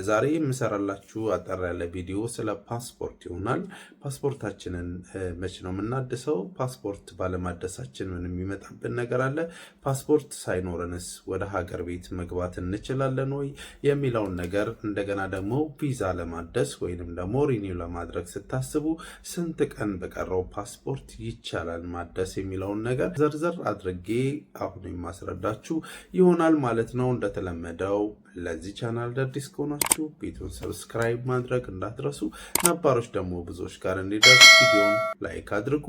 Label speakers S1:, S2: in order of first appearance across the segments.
S1: ዛሬ የምሰራላችሁ አጠር ያለ ቪዲዮ ስለ ፓስፖርት ይሆናል። ፓስፖርታችንን መች ነው የምናድሰው? ፓስፖርት ባለማደሳችን ምን የሚመጣብን ነገር አለ? ፓስፖርት ሳይኖረንስ ወደ ሀገር ቤት መግባት እንችላለን ወይ የሚለውን ነገር፣ እንደገና ደግሞ ቪዛ ለማደስ ወይንም ደግሞ renew ለማድረግ ስታስቡ ስንት ቀን በቀረው ፓስፖርት ይቻላል ማደስ የሚለውን ነገር ዘርዘር አድርጌ አሁን የማስረዳችሁ ይሆናል ማለት ነው። እንደተለመደው ለዚህ ቻናል አዲስ ከሆናችሁ ቤቱን subscribe ማድረግ እንዳትረሱ፣ ነባሮች ደግሞ ብዙዎች ጋር እንዲደርስ ቪዲዮን like አድርጉ።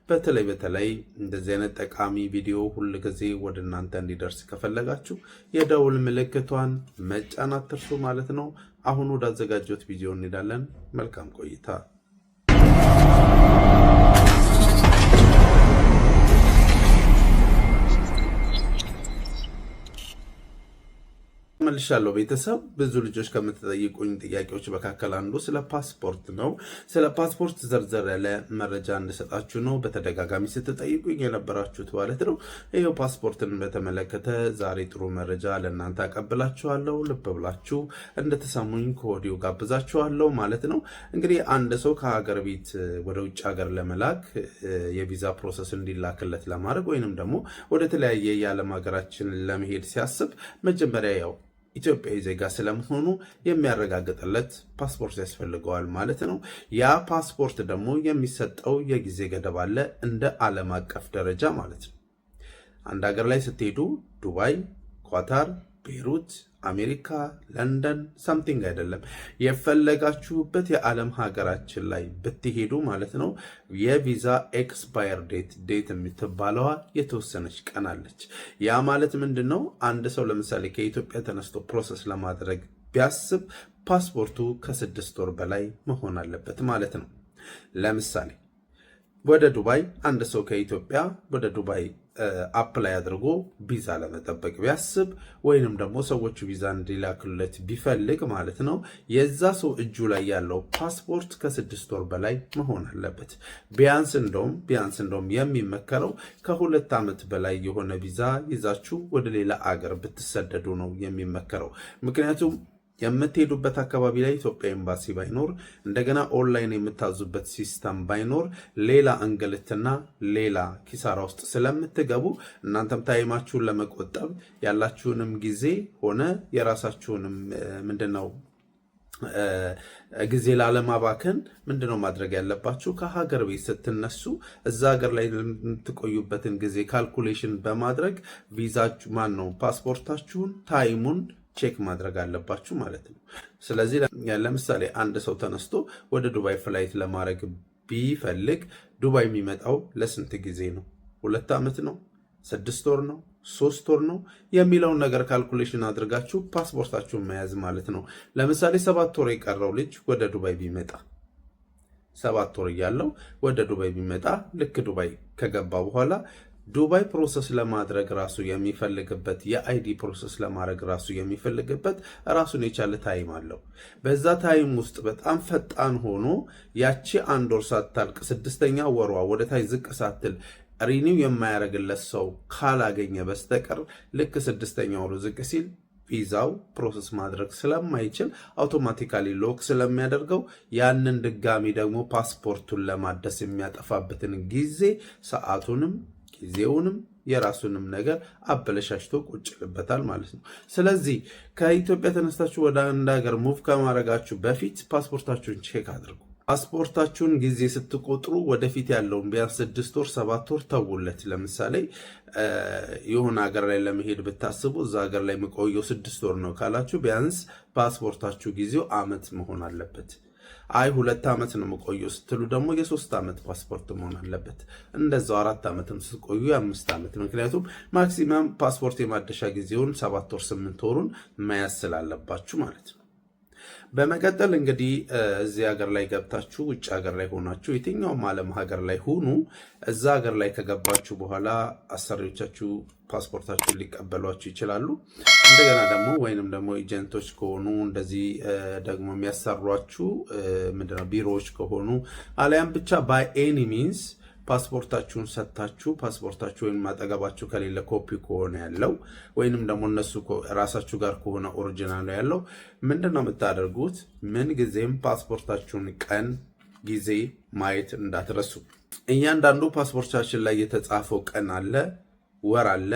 S1: በተለይ በተለይ እንደዚህ አይነት ጠቃሚ ቪዲዮ ሁል ጊዜ ወደ እናንተ እንዲደርስ ከፈለጋችሁ የደውል ምልክቷን መጫን አትርሱ ማለት ነው። አሁን ወዳዘጋጀሁት ቪዲዮ እንሄዳለን። መልካም ቆይታ። መልሻለሁ ቤተሰብ። ብዙ ልጆች ከምትጠይቁኝ ጥያቄዎች መካከል አንዱ ስለ ፓስፖርት ነው። ስለ ፓስፖርት ዘርዘር ያለ መረጃ እንድሰጣችሁ ነው በተደጋጋሚ ስትጠይቁኝ የነበራችሁት ማለት ነው። ይኸው ፓስፖርትን በተመለከተ ዛሬ ጥሩ መረጃ ለእናንተ አቀብላችኋለሁ። ልብ ብላችሁ እንድትሰሙኝ ከወዲሁ ጋብዛችኋለሁ ማለት ነው። እንግዲህ አንድ ሰው ከሀገር ቤት ወደ ውጭ ሀገር ለመላክ የቪዛ process እንዲላክለት ለማድረግ ወይንም ደግሞ ወደ ተለያየ የዓለም ሀገራችን ለመሄድ ሲያስብ መጀመሪያ ያው ኢትዮጵያዊ ዜጋ ስለመሆኑ የሚያረጋግጥለት ፓስፖርት ያስፈልገዋል ማለት ነው። ያ ፓስፖርት ደግሞ የሚሰጠው የጊዜ ገደብ አለ፣ እንደ ዓለም አቀፍ ደረጃ ማለት ነው። አንድ ሀገር ላይ ስትሄዱ ዱባይ፣ ኳታር፣ ቤሩት፣ አሜሪካ፣ ለንደን something አይደለም፣ የፈለጋችሁበት የዓለም ሀገራችን ላይ ብትሄዱ ማለት ነው የቪዛ expire date የምትባለዋ የተወሰነች ቀን አለች። ያ ማለት ምንድን ነው? አንድ ሰው ለምሳሌ ከኢትዮጵያ ተነስቶ process ለማድረግ ቢያስብ ፓስፖርቱ ከ6 ወር በላይ መሆን አለበት ማለት ነው። ለምሳሌ ወደ ዱባይ አንድ ሰው ከኢትዮጵያ ወደ ዱባይ apply አድርጎ ቪዛ ለመጠበቅ ቢያስብ ወይንም ደግሞ ሰዎቹ ቪዛ እንዲላክለት ቢፈልግ ማለት ነው የዛ ሰው እጁ ላይ ያለው ፓስፖርት ከ6 ወር በላይ መሆን አለበት። ቢያንስ እንደውም የሚመከረው ከ2 ዓመት በላይ የሆነ ቪዛ ይዛችሁ ወደ ሌላ አገር ብትሰደዱ ነው የሚመከረው። ምክንያቱም የምትሄዱበት አካባቢ ላይ ኢትዮጵያ ኤምባሲ ባይኖር፣ እንደገና ኦንላይን የምታዙበት system ባይኖር ሌላ እንግልትና ሌላ ኪሳራ ውስጥ ስለምትገቡ እናንተም time ኣችሁን ለመቆጠብ ያላችሁንም ጊዜ ሆነ የራሳችሁንም ምንድነው ጊዜ ላለማባከን ምንድነው ማድረግ ያለባችሁ? ከሀገር ቤት ስትነሱ እዛ ሀገር ላይ የምትቆዩበትን ጊዜ calculation በማድረግ ቪዛችሁ ማን ነው ፓስፖርታችሁን time ኡን check ማድረግ አለባችሁ ማለት ነው። ስለዚህ ለምሳሌ አንድ ሰው ተነስቶ ወደ ዱባይ flight ለማድረግ ቢፈልግ ዱባይ የሚመጣው ለስንት ጊዜ ነው? 2 ዓመት ነው? 6 ወር ነው? 3 ወር ነው? የሚለውን ነገር calculation አድርጋችሁ ፓስፖርታችሁን መያዝ ማለት ነው። ለምሳሌ 7 ወር የቀረው ልጅ ወደ ዱባይ ቢመጣ፣ 7 ወር እያለው ወደ ዱባይ ቢመጣ፣ ልክ ዱባይ ከገባ በኋላ ዱባይ process ለማድረግ ራሱ የሚፈልግበት የ ID process ለማድረግ ራሱ የሚፈልግበት ራሱን የቻለ time አለው። በዛ time ውስጥ በጣም ፈጣን ሆኖ ያቺ አንድ ወር ሳታልቅ፣ ስድስተኛ ወሯ ወደ ታች ዝቅ ሳትል renew የማያደርግለት ሰው ካላገኘ በስተቀር ልክ ስድስተኛ ወሩ ዝቅ ሲል ቪዛው process ማድረግ ስለማይችል automatically lock ስለሚያደርገው ያንን ድጋሚ ደግሞ ፓስፖርቱን ለማደስ የሚያጠፋበትን ጊዜ፣ ሰዓቱንም፣ ጊዜውንም፣ የራሱንም ነገር አበለሻሽቶ ቁጭ ይልበታል ማለት ነው። ስለዚህ ከኢትዮጵያ ተነስታችሁ ወደ አንድ ሀገር move ከማድረጋችሁ በፊት ፓስፖርታችሁን check አድርጉ። ፓስፖርታችሁን ጊዜ ስትቆጥሩ ወደፊት ያለውን ቢያንስ 6 ወር 7 ወር ተውለት። ለምሳሌ የሆነ ሀገር ላይ ለመሄድ ብታስቡ እዛ ሀገር ላይ የምቆየው 6 ወር ነው ካላችሁ ቢያንስ ፓስፖርታችሁ ጊዜው አመት መሆን አለበት። አይ 2 ዓመት ነው የምቆየው ስትሉ ደግሞ የ3 ዓመት ፓስፖርት መሆን አለበት። እንደዛው 4 ዓመትም ስትቆዩ የ5 ዓመት፣ ምክንያቱም maximum ፓስፖርት የማደሻ ጊዜውን 7 ወር 8 ወሩን መያዝ ስላለባችሁ ማለት ነው። በመቀጠል እንግዲህ እዚህ ሀገር ላይ ገብታችሁ ውጭ ሀገር ላይ ሆናችሁ የትኛውም ዓለም ሀገር ላይ ሁኑ፣ እዛ ሀገር ላይ ከገባችሁ በኋላ አሰሪዎቻችሁ ፓስፖርታችሁን ሊቀበሏችሁ ይችላሉ። እንደገና ደግሞ ወይንም ደግሞ agent ኦች ከሆኑ፣ እንደዚህ ደግሞ የሚያሰሯችሁ ምንድነው ቢሮዎች ከሆኑ፣ አሊያም ብቻ by any means ፓስፖርታችሁን ሰጥታችሁ፣ ፓስፖርታችሁ ወይም አጠገባችሁ ከሌለ ኮፒ ከሆነ ያለው ወይንም ደግሞ እነሱ ራሳችሁ ጋር ከሆነ original ኡ ያለው፣ ምንድን ነው የምታደርጉት? ምን ጊዜም ፓስፖርታችሁን ቀን ጊዜ ማየት እንዳትረሱ። እያንዳንዱ ፓስፖርታችን ላይ የተጻፈው ቀን አለ፣ ወር አለ፣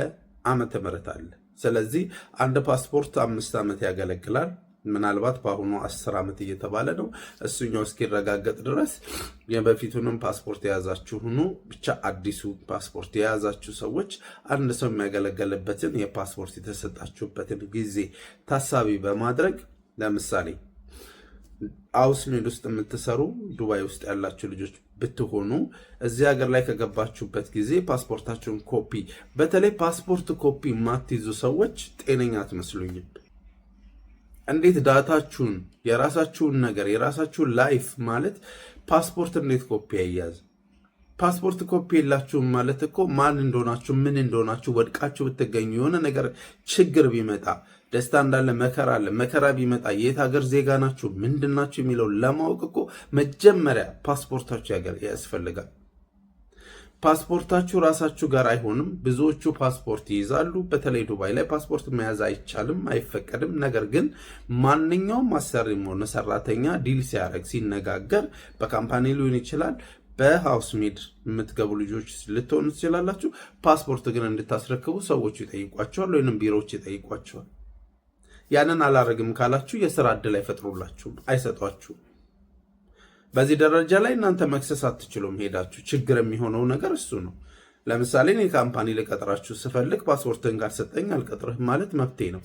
S1: ዓመተ ምህረት አለ። ስለዚህ አንድ ፓስፖርት 5 ዓመት ያገለግላል። ምናልባት በአሁኑ 10 ዓመት እየተባለ ነው። እሱኛው እስኪረጋገጥ ድረስ የበፊቱንም ፓስፖርት የያዛችሁ ሁኑ፣ ብቻ አዲሱ ፓስፖርት የያዛችሁ ሰዎች አንድ ሰው የሚያገለገልበትን የፓስፖርት የተሰጣችሁበትን ጊዜ ታሳቢ በማድረግ፣ ለምሳሌ housemaid ውስጥ የምትሰሩ ዱባይ ውስጥ ያላችሁ ልጆች ብትሆኑ፣ እዚህ ሀገር ላይ ከገባችሁበት ጊዜ ፓስፖርታችሁን ኮፒ፣ በተለይ ፓስፖርት ኮፒ የማትይዙ ሰዎች ጤነኛ አትመስሉኝም። እንዴት data ችሁን፣ የራሳችሁን ነገር፣ የራሳችሁን life ማለት ፓስፖርት እንዴት ኮፒ አይያዝ? ፓስፖርት ኮፒ የላችሁም ማለት እኮ ማን እንደሆናችሁ፣ ምን እንደሆናችሁ፣ ወድቃችሁ ብትገኙ፣ የሆነ ነገር ችግር ቢመጣ፣ ደስታ እንዳለ መከራ አለ። መከራ ቢመጣ የት ሀገር ዜጋ ናችሁ፣ ምንድን ናችሁ የሚለው ለማወቅ እኮ መጀመሪያ ፓስፖርታችሁ ያስፈልጋል። ፓስፖርታችሁ ራሳችሁ ጋር አይሆንም። ብዙዎቹ ፓስፖርት ይይዛሉ። በተለይ ዱባይ ላይ ፓስፖርት መያዝ አይቻልም፣ አይፈቀድም። ነገር ግን ማንኛውም አሰሪም ሆነ ሰራተኛ deal ሲያደርግ፣ ሲነጋገር፣ በ company ሊሆን ይችላል፣ በ housemaid የምትገቡ ልጆች ልትሆኑ ትችላላችሁ። ፓስፖርት ግን እንድታስረክቡ ሰዎቹ ይጠይቋችኋል፣ ወይንም ቢሮዎች ይጠይቋችኋል። ያንን አላረግም ካላችሁ የስራ እድል አይፈጥሩላችሁም፣ አይሰጧችሁም። በዚህ ደረጃ ላይ እናንተ መክሰስ አትችሉም። ሄዳችሁ ችግር የሚሆነው ነገር እሱ ነው። ለምሳሌ እኔ company ልቀጥራችሁ ስፈልግ ፓስፖርትን ካልሰጠኝ አልቀጥርህም ማለት መብቴ ነው።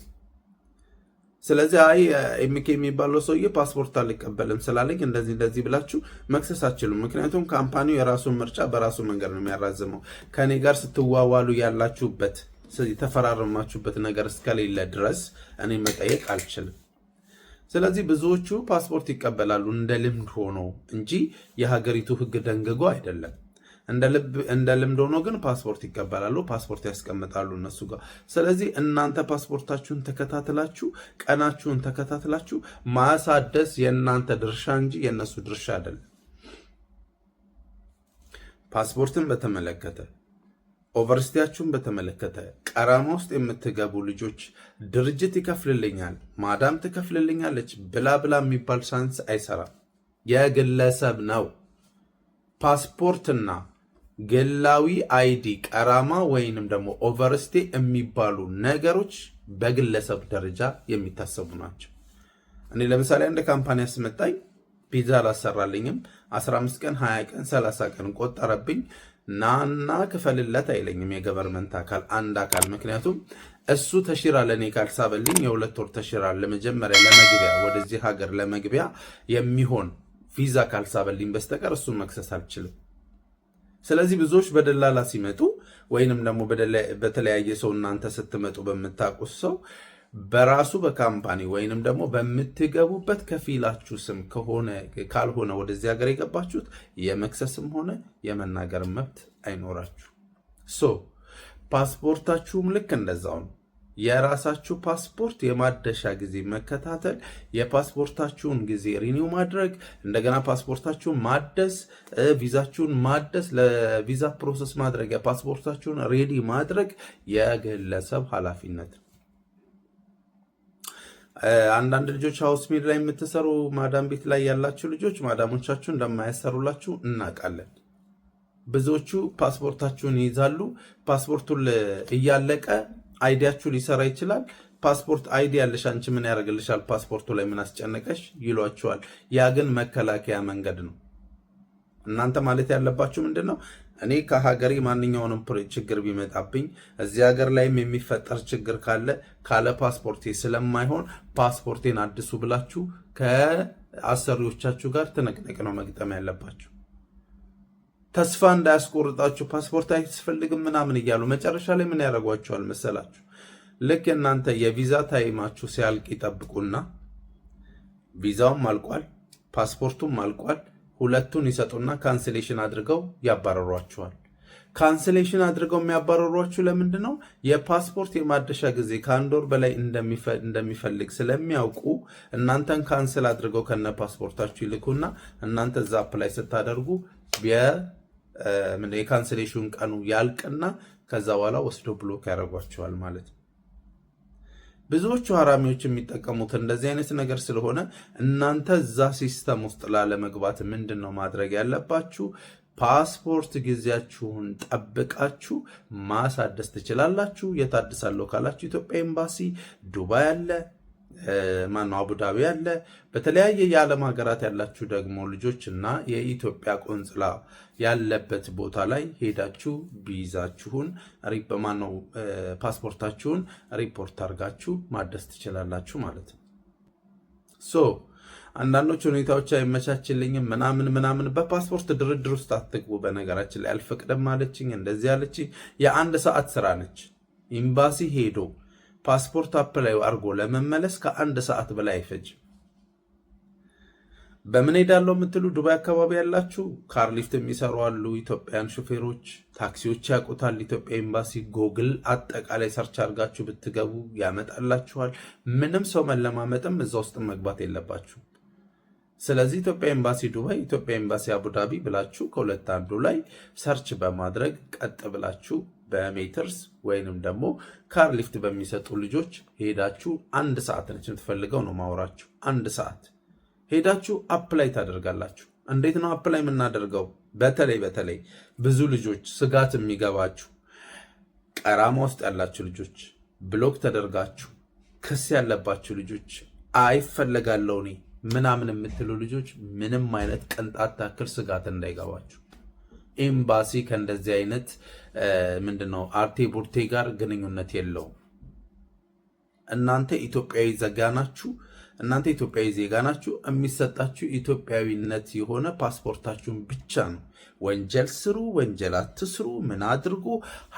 S1: ስለዚህ አይ ኤምኬ የሚባለው ሰውዬ ፓስፖርት አልቀበልም ስላለኝ እንደዚህ እንደዚህ ብላችሁ መክሰስ አትችሉም። ምክንያቱም company ው የራሱን ምርጫ በራሱ መንገድ ነው የሚያራዝመው። ከእኔ ጋር ስትዋዋሉ ያላችሁበት የተፈራረማችሁበት ነገር እስከሌለ ድረስ እኔ መጠየቅ አልችልም። ስለዚህ ብዙዎቹ ፓስፖርት ይቀበላሉ እንደ ልምድ ሆኖ እንጂ የሀገሪቱ ሕግ ደንግጎ አይደለም። እንደ ልምድ ሆኖ ግን ፓስፖርት ይቀበላሉ፣ ፓስፖርት ያስቀምጣሉ እነሱ ጋር። ስለዚህ እናንተ ፓስፖርታችሁን ተከታትላችሁ፣ ቀናችሁን ተከታትላችሁ ማሳደስ የእናንተ ድርሻ እንጂ የእነሱ ድርሻ አይደለም። ፓስፖርትን በተመለከተ፣ overstay ያችሁን በተመለከተ፣ ቀራማ ውስጥ የምትገቡ ልጆች ድርጅት ይከፍልልኛል፣ ማዳም ትከፍልልኛለች ብላ ብላ የሚባል ሳንስ አይሰራም። የግለሰብ ነው። ፓስፖርትና ግላዊ ID፣ ቀራማ ወይንም ደግሞ overstay የሚባሉ ነገሮች በግለሰብ ደረጃ የሚታሰቡ ናቸው። እኔ ለምሳሌ አንድ company ያስመጣኝ ቪዛ አላሰራልኝም። 15 ቀን፣ 20 ቀን፣ 30 ቀን ቆጠረብኝ። ናና ክፈልለት አይለኝም የ government አካል አንድ አካል። ምክንያቱም እሱ ተሽራ ለእኔ ካልሳበልኝ፣ የ2 ወር ተሽራ ለመጀመሪያ ለመግቢያ ወደዚህ ሀገር ለመግቢያ የሚሆን ቪዛ ካልሳበልኝ በስተቀር እሱን መክሰስ አልችልም። ስለዚህ ብዙዎች በደላላ ሲመጡ ወይንም ደግሞ በተለያየ ሰው እናንተ ስትመጡ በምታውቁት ሰው፣ በራሱ በ company ወይንም ደግሞ በምትገቡበት ከፊላችሁ ስም ከሆነ ካልሆነ ወደዚህ ሀገር የገባችሁት የመክሰስም ሆነ የመናገር መብት አይኖራችሁ። So ፓስፖርታችሁም ልክ እንደዛው ነው። የራሳችሁ ፓስፖርት የማደሻ ጊዜ መከታተል፣ የፓስፖርታችሁን ጊዜ renew ማድረግ፣ እንደገና ፓስፖርታችሁን ማደስ፣ ቪዛችሁን ማደስ፣ ለቪዛ process ማድረግ፣ የፓስፖርታችሁን ready ማድረግ የግለሰብ ኃላፊነት ነው። አንዳንድ ልጆች housemaid ላይ የምትሰሩ፣ ማዳም ቤት ላይ ያላችሁ ልጆች ማዳሞቻችሁ እንደማያሰሩላችሁ እናውቃለን። ብዙዎቹ ፓስፖርታችሁን ይይዛሉ። ፓስፖርቱን እያለቀ ID ያችሁ ሊሰራ ይችላል። ፓስፖርት ID ያለሽ አንቺ ምን ያደርግልሻል? ፓስፖርቱ ላይ ምን አስጨነቀሽ ይሏችኋል። ያ ግን መከላከያ መንገድ ነው። እናንተ ማለት ያለባችሁ ምንድን ነው? እኔ ከሀገሬ ማንኛውንም ችግር ቢመጣብኝ፣ እዚህ ሀገር ላይም የሚፈጠር ችግር ካለ ካለ ፓስፖርቴ ስለማይሆን ፓስፖርቴን አድሱ ብላችሁ ከአሰሪዎቻችሁ ጋር ትንቅንቅ ነው መግጠም ያለባችሁ። ተስፋ እንዳያስቆርጣችሁ ፓስፖርት አያስፈልግም ምናምን እያሉ መጨረሻ ላይ ምን ያደርጓችኋል መሰላችሁ? ልክ እናንተ የቪዛ time ኣችሁ ሲያልቅ ይጠብቁና ቪዛውም አልቋል፣ ፓስፖርቱም አልቋል። ሁለቱን ይሰጡና cancellation አድርገው ያባረሯችኋል። Cancellation አድርገው የሚያባረሯችሁ ለምንድን ነው? የፓስፖርት የማደሻ ጊዜ ከ1 ወር በላይ እንደሚፈልግ ስለሚያውቁ እናንተን cancel አድርገው ከነ ፓስፖርታችሁ ይልኩና እናንተ እዛ apply ስታደርጉ የ cancellation ቀኑ ያልቅና ከዛ በኋላ ወስዶ block ያደርጓቸዋል ማለት ነው። ብዙዎቹ ሀራሚዎች የሚጠቀሙት እንደዚህ አይነት ነገር ስለሆነ እናንተ እዛ system ውስጥ ላለመግባት ምንድን ነው ማድረግ ያለባችሁ? ፓስፖርት ጊዜያችሁን ጠብቃችሁ ማሳደስ ትችላላችሁ። የት አድሳለሁ ካላችሁ ኢትዮጵያ ኤምባሲ ዱባይ አለ፣ ማነው አቡዳቢ አለ። በተለያየ የዓለም ሀገራት ያላችሁ ደግሞ ልጆች እና የኢትዮጵያ ቆንጽላ ያለበት ቦታ ላይ ሄዳችሁ ቪዛችሁን ማነው ፓስፖርታችሁን ሪፖርት አድርጋችሁ ማደስ ትችላላችሁ ማለት ነው። So አንዳንዶች ሁኔታዎች አይመቻችልኝም ምናምን ምናምን፣ በፓስፖርት ድርድር ውስጥ አትግቡ። በነገራችን ላይ አልፈቅድም አለችኝ፣ እንደዚህ አለችኝ። የአንድ ሰዓት ስራ ነች። ኤምባሲ ሄዶ ፓስፖርት apply አድርጎ ለመመለስ ከአንድ ሰዓት በላይ አይፈጅም። በምን ሄዳለሁ የምትሉ ዱባይ አካባቢ ያላችሁ car lift የሚሰሩ አሉ፣ ኢትዮጵያን ሹፌሮች፣ ታክሲዎች ያውቁታል። ኢትዮጵያ ኤምባሲ ጎግል አጠቃላይ search አድርጋችሁ ብትገቡ ያመጣላችኋል። ምንም ሰው መለማመጥም እዛ ውስጥ መግባት የለባችሁ። ስለዚህ ኢትዮጵያ ኤምባሲ ዱባይ፣ ኢትዮጵያ ኤምባሲ አቡዳቢ ብላችሁ ከሁለት አንዱ ላይ search በማድረግ ቀጥ ብላችሁ በሜትርስ ወይንም ደግሞ car lift በሚሰጡ ልጆች ሄዳችሁ፣ አንድ ሰዓት ነች የምትፈልገው ነው ማውራችሁ። አንድ ሰዓት ሄዳችሁ apply ታደርጋላችሁ። እንዴት ነው apply የምናደርገው? በተለይ በተለይ ብዙ ልጆች ስጋት የሚገባችሁ፣ ቀራማ ውስጥ ያላችሁ ልጆች፣ block ተደርጋችሁ ክስ ያለባችሁ ልጆች፣ አይፈለጋለሁ እኔ ምናምን የምትሉ ልጆች ምንም አይነት ቅንጣት ታክል ስጋት እንዳይገባችሁ። ኤምባሲ ከእንደዚህ አይነት ምንድነው አርቴ ቡርቴ ጋር ግንኙነት የለውም። እናንተ ኢትዮጵያዊ ዜጋ ናችሁ። እናንተ ኢትዮጵያዊ ዜጋ ናችሁ። የሚሰጣችሁ ኢትዮጵያዊነት የሆነ ፓስፖርታችሁን ብቻ ነው። ወንጀል ስሩ፣ ወንጀል አትስሩ፣ ምን አድርጉ፣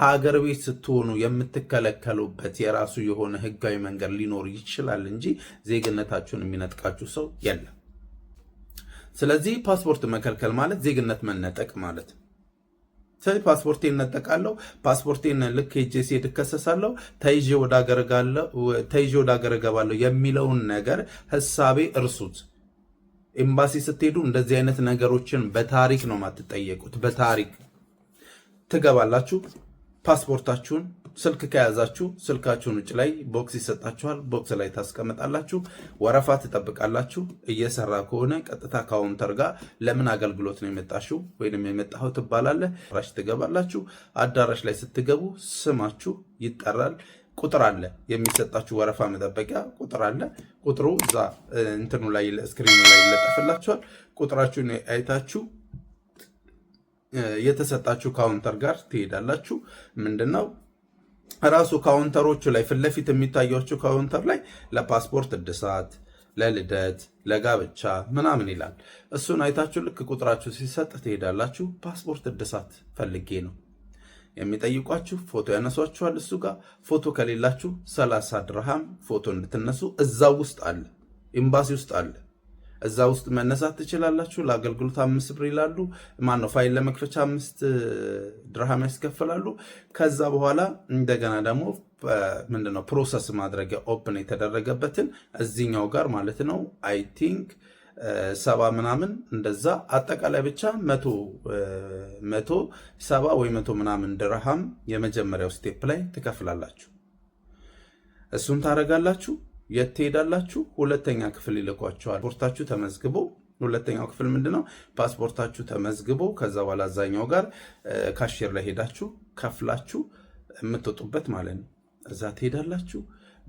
S1: ሀገር ቤት ስትሆኑ የምትከለከሉበት የራሱ የሆነ ህጋዊ መንገድ ሊኖር ይችላል እንጂ ዜግነታችሁን የሚነጥቃችሁ ሰው የለም። ስለዚህ ፓስፖርት መከልከል ማለት ዜግነት መነጠቅ ማለት ነው። ስለዚህ ፓስፖርቴን እነጠቃለሁ፣ ፓስፖርቴን ልክ ሄጄ ስሄድ እከሰሳለሁ፣ ተይዤ ወደ ሀገር እገባለሁ የሚለውን ነገር ህሳቤ እርሱት። ኤምባሲ ስትሄዱ እንደዚህ አይነት ነገሮችን በታሪክ ነው የማትጠየቁት። በታሪክ ትገባላችሁ። ፓስፖርታችሁን ስልክ ከያዛችሁ ስልካችሁን ውጭ ላይ box ይሰጣችኋል። Box ላይ ታስቀምጣላችሁ። ወረፋ ትጠብቃላችሁ። እየሰራ ከሆነ ቀጥታ counter ጋር ለምን አገልግሎት ነው የመጣሽው ወይንም የመጣኸው ትባላለህ። አዳራሽ ትገባላችሁ። አዳራሽ ላይ ስትገቡ ስማችሁ ይጠራል። ቁጥር አለ፣ የሚሰጣችሁ ወረፋ መጠበቂያ ቁጥር አለ። ቁጥሩ እዛ እንትኑ ላይ screen ኑ ላይ ይለጠፍላችኋል። ቁጥራችሁን አይታችሁ የተሰጣችሁ counter ጋር ትሄዳላችሁ። ምንድነው ራሱ counter ኦቹ ላይ ፊት ለፊት የሚታያችሁ counter ላይ ለፓስፖርት እድሳት፣ ለልደት፣ ለጋብቻ ምናምን ይላል። እሱን አይታችሁ ልክ ቁጥራችሁ ሲሰጥ ትሄዳላችሁ። ፓስፖርት እድሳት ፈልጌ ነው የሚጠይቋችሁ፣ ፎቶ ያነሷችኋል። እሱ ጋር ፎቶ ከሌላችሁ 30 ድርሃም ፎቶ እንድትነሱ እዛ ውስጥ አለ፣ ኤምባሲ ውስጥ አለ። እዛ ውስጥ መነሳት ትችላላችሁ። ለአገልግሎት 5 ብር ይላሉ። ማነው ፋይል ለመክፈቻ 5 ድርሃም ያስከፍላሉ። ከዛ በኋላ እንደገና ደግሞ ምንድነው process ማድረጊያ open የተደረገበትን እዚኛው ጋር ማለት ነው፣ I think 70 ምናምን እንደዛ፣ አጠቃላይ ብቻ 170 ወይ መቶ ምናምን ድርሃም የመጀመሪያው step ላይ ትከፍላላችሁ። እሱን ታደርጋላችሁ። የት ትሄዳላችሁ? ሁለተኛ ክፍል ይልኳችኋል። ፓስፖርታችሁ ተመዝግቦ፣ ሁለተኛው ክፍል ምንድነው? ፓስፖርታችሁ ተመዝግቦ ከዛ በኋላ እዛኛው ጋር cashier ላይ ሄዳችሁ ከፍላችሁ የምትወጡበት ማለት ነው። እዛ ትሄዳላችሁ፣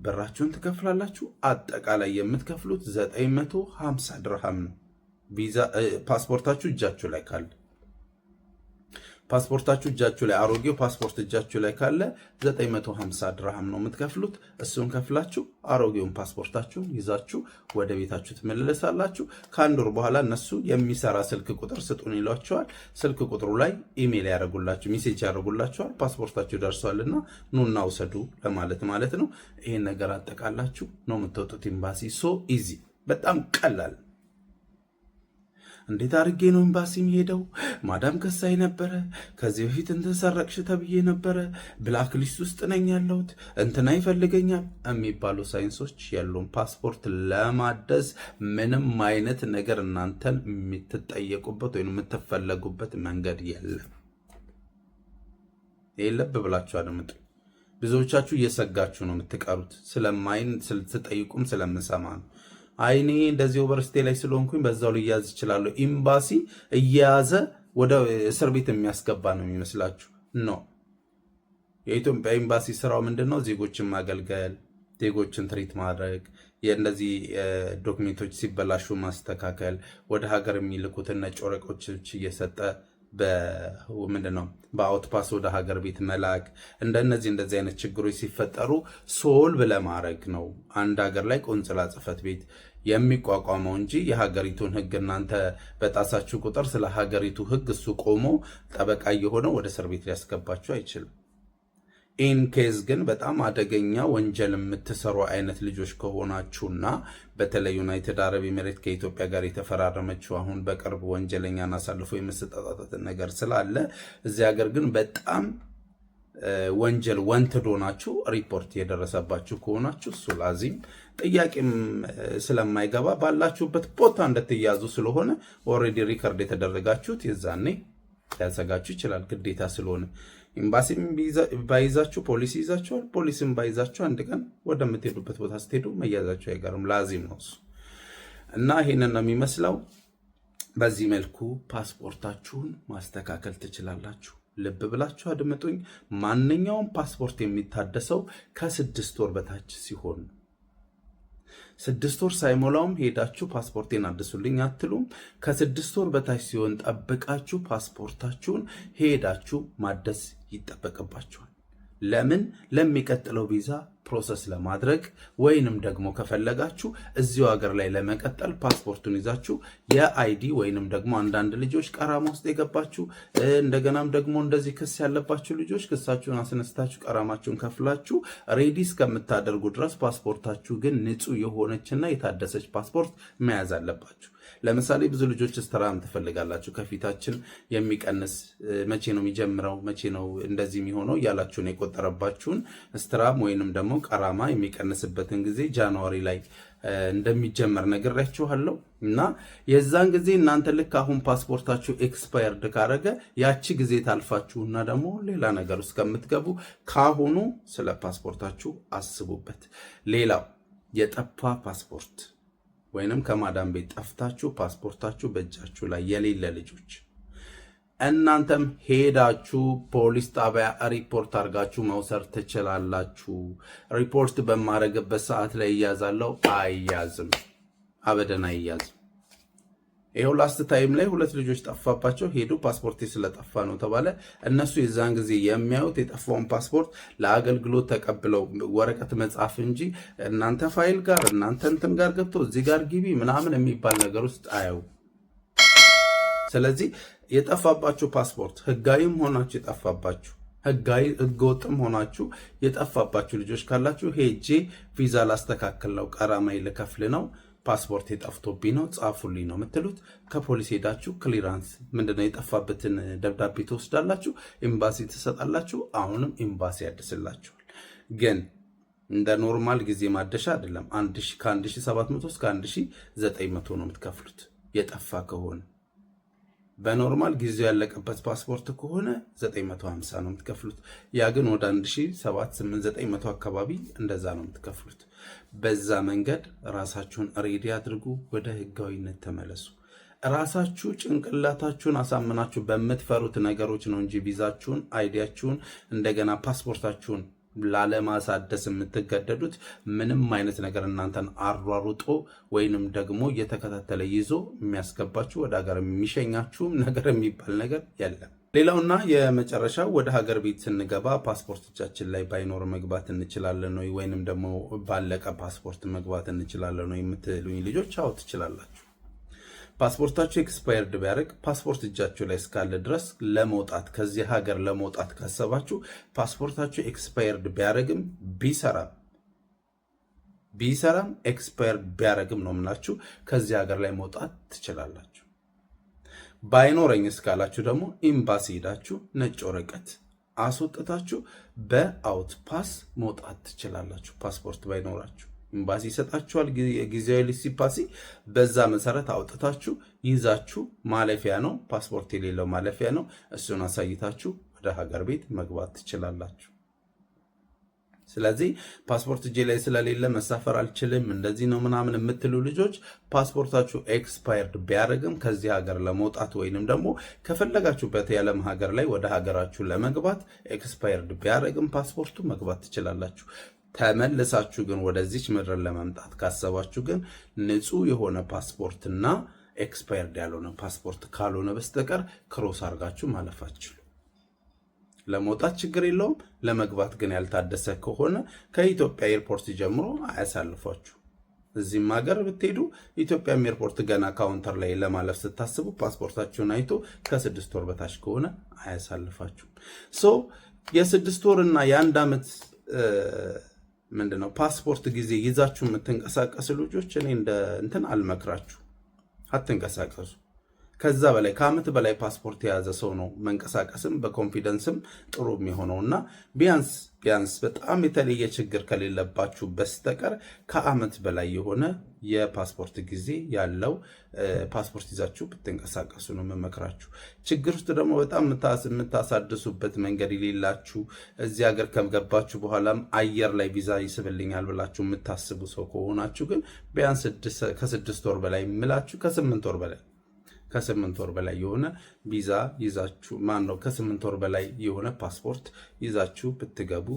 S1: ብራችሁን ትከፍላላችሁ። አጠቃላይ የምትከፍሉት 950 ድርሃም ነው። ቪዛ ፓስፖርታችሁ እጃችሁ ላይ ካለ፣ ፓስፖርታችሁ እጃችሁ ላይ፣ አሮጌው ፓስፖርት እጃችሁ ላይ ካለ 950 ድርሃም ነው የምትከፍሉት። እሱን ከፍላችሁ አሮጌውን ፓስፖርታችሁን ይዛችሁ ወደ ቤታችሁ ትመለሳላችሁ። ከአንድ ወር በኋላ እነሱ የሚሰራ ስልክ ቁጥር ስጡን ይሏችኋል። ስልክ ቁጥሩ ላይ ኢሜይል ያደርጉላችሁ፣ message ያደርጉላችኋል። ፓስፖርታችሁ ደርሷልና ኑና ውሰዱ ለማለት ማለት ነው። ይሄን ነገር አጠቃላችሁ ነው የምትወጡት ኤምባሲ። So easy፣ በጣም ቀላል። እንዴት አድርጌ ነው ኤምባሲ የምሄደው? ማዳም ከሳይ ነበረ። ከዚህ በፊት እንትን ሰረቅሽ ተብዬ ነበረ። Black list ውስጥ ነኝ ያለሁት፣ እንትና ይፈልገኛል የሚባሉ ሳይንሶች ያሉን። ፓስፖርት ለማደስ ምንም አይነት ነገር እናንተን የምትጠየቁበት ወይም የምትፈለጉበት መንገድ የለም። ይህ ልብ ብላችሁ አድምጡ። ብዙዎቻችሁ እየሰጋችሁ ነው የምትቀሩት። ስለማይን ስትጠይቁም ስለምሰማ ነው። አይ እኔ እንደዚህ overstay ላይ ስለሆንኩኝ በዛው ልያዝ እችላለሁ። ኤምባሲ እየያዘ ወደ እስር ቤት የሚያስገባ ነው የሚመስላችሁ? No። የኢትዮጵያ ኤምባሲ ስራው ምንድን ነው? ዜጎችን ማገልገል፣ ዜጎችን treat ማድረግ፣ የእነዚህ document ኦች ሲበላሹ ማስተካከል፣ ወደ ሀገር የሚልኩትን ነጭ ወረቀቶች እየሰጠ ምንድን ነው በ outpass ወደ ሀገር ቤት መላክ፣ እንደነዚህ እንደዚህ አይነት ችግሮች ሲፈጠሩ solve ለማድረግ ነው አንድ ሀገር ላይ ቆንጽላ ጽሕፈት ቤት የሚቋቋመው እንጂ የሀገሪቱን ሕግ እናንተ በጣሳችሁ ቁጥር ስለ ሀገሪቱ ሕግ እሱ ቆሞ ጠበቃ እየሆነ ወደ እስር ቤት ሊያስገባችሁ አይችልም። In case ግን በጣም አደገኛ ወንጀል የምትሰሩ አይነት ልጆች ከሆናችሁና በተለይ ዩናይትድ አረብ ኤሜሬት ከኢትዮጵያ ጋር የተፈራረመችው አሁን በቅርብ ወንጀለኛን አሳልፎ የመሰጣጣትን ነገር ስላለ፣ እዚህ ሀገር ግን በጣም ወንጀል wanted ሆናችሁ ሪፖርት የደረሰባችሁ ከሆናችሁ እሱ ላዚም ጥያቄም ስለማይገባ ባላችሁበት ቦታ እንደትያዙ ስለሆነ already record የተደረጋችሁት የዛኔ ሊያሰጋችሁ ይችላል፣ ግዴታ ስለሆነ። ኤምባሲም ባይዛችሁ ፖሊስ ይይዛችኋል። ፖሊስም ባይዛችሁ አንድ ቀን ወደምትሄዱበት ቦታ ስትሄዱ መያዛችሁ አይቀርም። ላዚም ነው እሱ እና ይሄንን ነው የሚመስለው። በዚህ መልኩ ፓስፖርታችሁን ማስተካከል ትችላላችሁ። ልብ ብላችሁ አድምጡኝ። ማንኛውም ፓስፖርት የሚታደሰው ከ6 ወር በታች ሲሆን፣ 6 ወር ሳይሞላውም ሄዳችሁ ፓስፖርቴን አድሱልኝ አትሉም። ከ6 ወር በታች ሲሆን ጠብቃችሁ ፓስፖርታችሁን ሄዳችሁ ማደስ ይጠበቅባችኋል። ለምን? ለሚቀጥለው ቪዛ process ለማድረግ ወይንም ደግሞ ከፈለጋችሁ እዚሁ ሀገር ላይ ለመቀጠል ፓስፖርቱን ይዛችሁ የ ID ወይንም ደግሞ አንዳንድ ልጆች ቀራማ ውስጥ የገባችሁ፣ እንደገናም ደግሞ እንደዚህ ክስ ያለባችሁ ልጆች ክሳችሁን አስነስታችሁ ቀራማችሁን ከፍላችሁ ready እስከምታደርጉ ድረስ ፓስፖርታችሁ ግን ንጹህ የሆነችና የታደሰች ፓስፖርት መያዝ አለባችሁ። ለምሳሌ ብዙ ልጆች ስትራም ትፈልጋላችሁ። ከፊታችን የሚቀንስ መቼ ነው የሚጀምረው፣ መቼ ነው እንደዚህ የሚሆነው እያላችሁን የቆጠረባችሁን ስትራም ወይንም ደግሞ ቀራማ የሚቀንስበትን ጊዜ January ላይ እንደሚጀመር ነግሬያችኋለሁ። እና የዛን ጊዜ እናንተ ልክ አሁን ፓስፖርታችሁ expired ካረገ ያቺ ጊዜ ታልፋችሁና ደግሞ ሌላ ነገር ውስጥ ከምትገቡ ካሁኑ ስለ ፓስፖርታችሁ አስቡበት። ሌላው የጠፋ ፓስፖርት ወይንም ከማዳም ቤት ጠፍታችሁ ፓስፖርታችሁ በእጃችሁ ላይ የሌለ ልጆች እናንተም ሄዳችሁ ፖሊስ ጣቢያ ሪፖርት አድርጋችሁ መውሰድ ትችላላችሁ። ሪፖርት በማድረግበት ሰዓት ላይ እያዛለው? አይያዝም፣ አበደን አይያዝም። ይኸው last time ላይ ሁለት ልጆች ጠፋባቸው፣ ሄዱ። ፓስፖርቴ ስለጠፋ ነው ተባለ። እነሱ የዛን ጊዜ የሚያዩት የጠፋውን ፓስፖርት ለአገልግሎት ተቀብለው ወረቀት መጻፍ እንጂ እናንተ ፋይል ጋር እናንተ እንትን ጋር ገብቶ እዚህ ጋር ግቢ ምናምን የሚባል ነገር ውስጥ አያዩ። ስለዚህ የጠፋባችሁ ፓስፖርት ህጋዊም ሆናችሁ የጠፋባችሁ፣ ህጋዊ ህገወጥም ሆናችሁ የጠፋባችሁ ልጆች ካላችሁ ሄጄ ቪዛ ላስተካክል ነው፣ ቀራማይ ልከፍል ነው፣ ፓስፖርት የጠፍቶብኝ ነው፣ ጻፉልኝ ነው የምትሉት። ከፖሊስ ሄዳችሁ clearance ምንድነው የጠፋበትን ደብዳቤ ትወስዳላችሁ፣ ኤምባሲ ትሰጣላችሁ። አሁንም ኤምባሲ ያድስላችኋል። ግን እንደ normal ጊዜ ማደሻ አይደለም። ከ1700 እስከ 1900 ነው የምትከፍሉት የጠፋ ከሆነ። በ normal ጊዜው ያለቀበት ፓስፖርት ከሆነ 950 ነው የምትከፍሉት። ያ ግን ወደ 1789 አካባቢ እንደዛ ነው የምትከፍሉት። በዛ መንገድ ራሳችሁን ready አድርጉ፣ ወደ ህጋዊነት ተመለሱ። ራሳችሁ ጭንቅላታችሁን አሳምናችሁ በምትፈሩት ነገሮች ነው እንጂ ቪዛችሁን፣ ID ያችሁን፣ እንደገና ፓስፖርታችሁን ላለማሳደስ የምትገደዱት ምንም አይነት ነገር እናንተን አሯሩጦ ወይንም ደግሞ እየተከታተለ ይዞ የሚያስገባችሁ ወደ ሀገር የሚሸኛችሁም ነገር የሚባል ነገር የለም። ሌላውና የመጨረሻው ወደ ሀገር ቤት ስንገባ ፓስፖርት እጃችን ላይ ባይኖር መግባት እንችላለን ወይ፣ ወይንም ደግሞ ባለቀ ፓስፖርት መግባት እንችላለን ወይ የምትሉኝ ልጆች፣ አዎ ትችላላችሁ። ፓስፖርታችሁ expired ቢያደርግ ፓስፖርት እጃችሁ ላይ እስካለ ድረስ ለመውጣት፣ ከዚህ ሀገር ለመውጣት ካሰባችሁ ፓስፖርታችሁ expired ቢያደርግም ቢሰራም expired ቢያደርግም ነው የምላችሁ ከዚህ ሀገር ላይ መውጣት ትችላላችሁ። ባይኖረኝ እስካላችሁ ደግሞ ኤምባሲ ሄዳችሁ ነጭ ወረቀት አስወጥታችሁ በ outpass መውጣት ትችላላችሁ። ፓስፖርት ባይኖራችሁ ኤምባሲ ይሰጣችኋል ጊዜያዊ ሊሲፓሲ። በዛ መሰረት አውጥታችሁ ይዛችሁ ማለፊያ ነው። ፓስፖርት የሌለው ማለፊያ ነው። እሱን አሳይታችሁ ወደ ወደ ሀገር ቤት መግባት ትችላላችሁ። ስለዚህ ፓስፖርት እጄ ላይ ስለሌለ መሳፈር አልችልም፣ እንደዚህ ነው ምናምን የምትሉ ልጆች፣ ፓስፖርታችሁ expired ቢያደርግም ከዚህ ሀገር ለመውጣት ወይንም ደግሞ ከፈለጋችሁበት የዓለም ሀገር ላይ ወደ ሀገራችሁ ለመግባት expired ቢያደርግም ፓስፖርቱ መግባት ትችላላችሁ። ተመልሳችሁ ግን ወደዚች ምድር ለመምጣት ካሰባችሁ ግን ንጹህ የሆነ ፓስፖርትና expired ያልሆነ ፓስፖርት ካልሆነ በስተቀር cross አድርጋችሁ ማለፍ አትችሉም። ለመውጣት ችግር የለውም። ለመግባት ግን ያልታደሰ ከሆነ ከኢትዮጵያ airport ጀምሮ አያሳልፏችሁም። እዚህም ሀገር ብትሄዱ ኢትዮጵያም airport ገና counter ላይ ለማለፍ ስታስቡ ፓስፖርታችሁን አይቶ ከ6 ወር በታች ከሆነ አያሳልፋችሁም። So የ6 ወር እና የ1 ዓመት ምንድነው ፓስፖርት ጊዜ ይዛችሁ የምትንቀሳቀሱ ልጆች እኔ እንደ እንትን አልመክራችሁ፣ አትንቀሳቀሱ። ከዛ በላይ፣ ከዓመት በላይ ፓስፖርት የያዘ ሰው ነው መንቀሳቀስም በ confidence ም ጥሩ የሚሆነው። እና ቢያንስ ቢያንስ በጣም የተለየ ችግር ከሌለባችሁ በስተቀር ከዓመት በላይ የሆነ የፓስፖርት ጊዜ ያለው ፓስፖርት ይዛችሁ ብትንቀሳቀሱ ነው የምመክራችሁ። ችግር ውስጥ ደግሞ በጣም የምታሳድሱበት መንገድ የሌላችሁ፣ እዚህ ሀገር ከገባችሁ በኋላም አየር ላይ ቪዛ ይስብልኛል ብላችሁ የምታስቡ ሰው ከሆናችሁ ግን ቢያንስ ከ6 ወር በላይ የምላችሁ ከ8 ወር በላይ የሆነ ቪዛ ይዛችሁ፣ ማን ነው፣ ከ8 ወር በላይ የሆነ ፓስፖርት ይዛችሁ ብትገቡ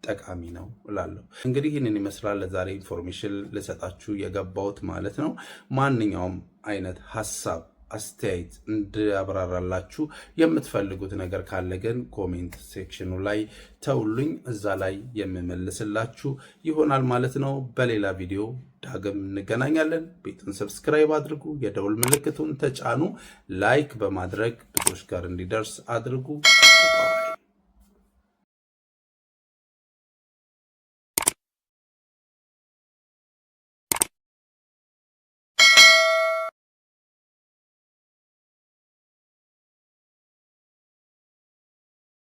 S1: ጠቃሚ ነው እላለሁ። እንግዲህ ይህንን ይመስላል ለዛሬ information ልሰጣችሁ የገባሁት ማለት ነው። ማንኛውም አይነት ሀሳብ፣ አስተያየት፣ እንድያብራራላችሁ የምትፈልጉት ነገር ካለ ግን comment section ኑ ላይ ተውሉኝ፣ እዛ ላይ የምመልስላችሁ ይሆናል ማለት ነው። በሌላ ቪዲዮ ዳግም እንገናኛለን። ቤቱን subscribe አድርጉ፣ የደውል ምልክቱን ተጫኑ፣ like በማድረግ ብዙዎች ጋር እንዲደርስ አድርጉ።